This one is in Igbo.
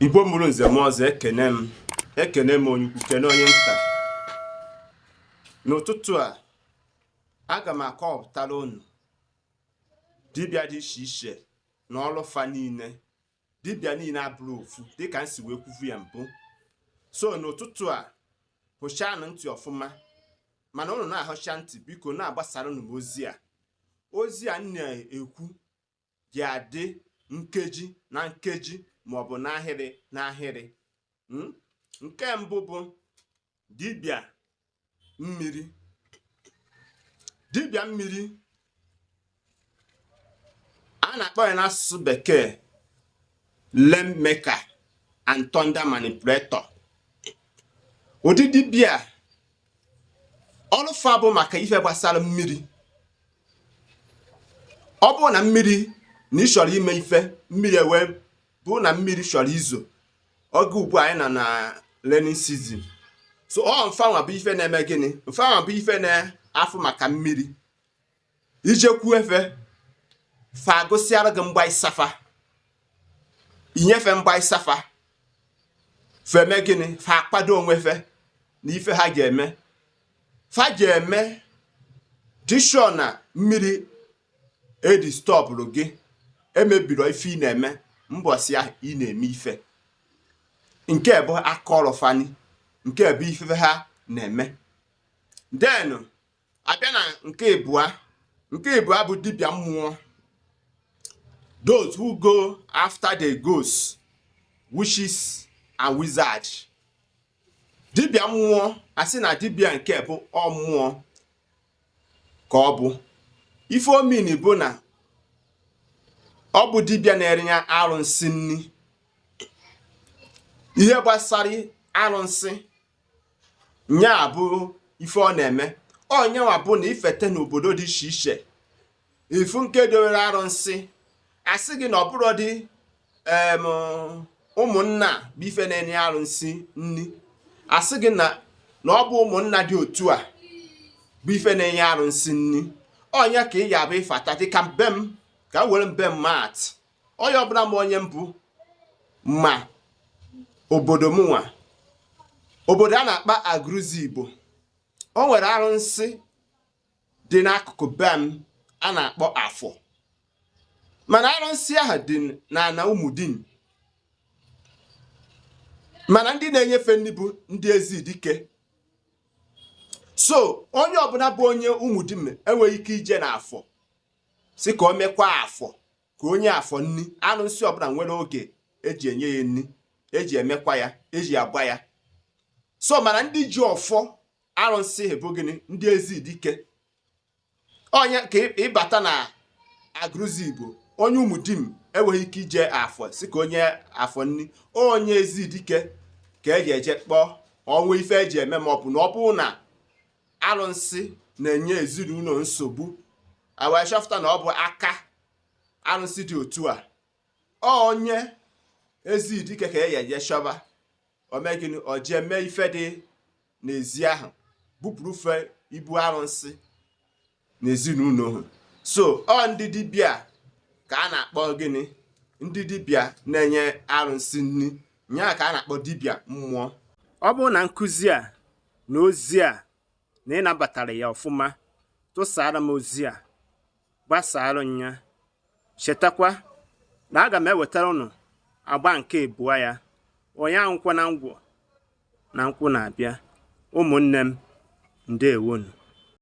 Igbo mụrụ nze mụọ ọzọ, ekene m, ekene m onye ukwu, kene onye nta. N'ụtụtụ a, aga m akọwapụtara unu dibịa dị iche iche na ọrụ fa niile. Dibịa niile abụrọ ofu, dịka m si wee kwuvu ya mbụ. So n'ụtụtụ a, hụchanụ ntị ọfụma. Mana unu na-ahụcha ntị, biko na-agbasara unu m ozi a. Ozi a m na-ekwu ga-adị nkeji na nkeji maọbụ n'ahịrị n'ahịrị. Nke mbụ bụ dibịa mmiri. Dibịa mmiri a na-akpọ ya n'asụsụ Bekee rainmaker and thunder manipulator. Ụdị dibịa ọrụ fa bụ maka ife gbasara mmiri. Ọ bụrụ na mmiri na ị chọrọ ime ife mmiri, ewee bụrụ na mmiri chọrọ izo oge ugbu anyị nọ na raining season, so ọ mfanwa bụ ife na-eme gịnị? Mfanwa bụ ife na-afụ maka mmiri. Ijekwu efe fa, agụsịara gị mgba ịsafa, inyefe mgba ịsafa, feme gịnị? Fa akwado onwe fe na ife ha ga-eme. Fa ga-eme dị sure na mmiri edisturbụrụ gị, emebiri ife ị na-eme mbọsị ahụ ị na-eme ife. Nke bụ aka ọrụ fani, nke bụ ife ha na-eme. Then abịa na nke ịbụa. Nke ịbụa bụ dibịa mmụọ, those who go after the ghosts, witches and wizards. Dibịa mmụọ, asị na dibịa nke bụ ọ mmụọ ka ọ bụ. Ife omini bụ na ọ bụ dibịa na-erinye arụnsị nni. Ihe gbasara arụnsị nya bụ ife ọ na-eme. Onyenwa bụ na ifete n'obodo dị iche iche, ifu nke dowere arụnsị, asị gị na ọ bụrụ dị em ụmụnna bụ ife na-enye arụnsị nni, asị gị na ọ bụ ụmụnna dị otu a bụ ife na-enye arụnsị nni. Onye ka ị ga-abụ ịfata dịka mbe m, ka m were mbe m maat. Onye ọbụla ma onye mbụ ma obodo m nwa, obodo a na-akpa Agụlụzigbo, o nwere arụnsị dị n'akụkụ be m a na-akpọ Afọ. Mana arụnsị ahụ dị n'ana Ụmụdim, mana ndị na-enyefe nri bụ ndị Ezidike. So onye ọbụla bụ onye Ụmụdim enweghị ike ije n'Afọ si ka o mekwa Afọ, ka onye Afọ nni. Arụnsị ọbụla nwere oge eji enye ya nni, eji emekwa ya, eji agba ya. So mana ndị ji ọfọ arụnsị bụ gịnị? Ndị Ezidike. Onye ka ịbata na Agụlụzigbo, onye Ụmụdim enweghị ike ije Afọ si ka onye Afọ nni. Onye Ezidike ka eji eje kpọọ ọnwa ife eji eme, ma ọ bụ na ọ bụrụ na arụnsị na-enye ezinụlọ nsogbu, a wee chọpụta na ọ bụ aka arụnsị dị otu a, onye Ezidike ka eji eje chọba. O mee gịnị? O jee mee ife dị n'ezi ahụ, bupụrụ fe ibu arụnsị n'ezinụlọ ahụ. So ọ ndị dibịa ka a na-akpọ gịnị? Ndị dibịa na-enye arụnsị nni, nya ka a na-akpọ dibịa mmụọ. Ọ bụrụ na nkụzi a na ozi a na ị nabatara ya ọfụma, tụsara m ozi a, gbasara ya. Chetakwa na aga m ewetara unu agba nke abụọ ya. Onye anwụkwa na ngwọ na nkwụ na-abịa. Ụmụnne m, ndewonu.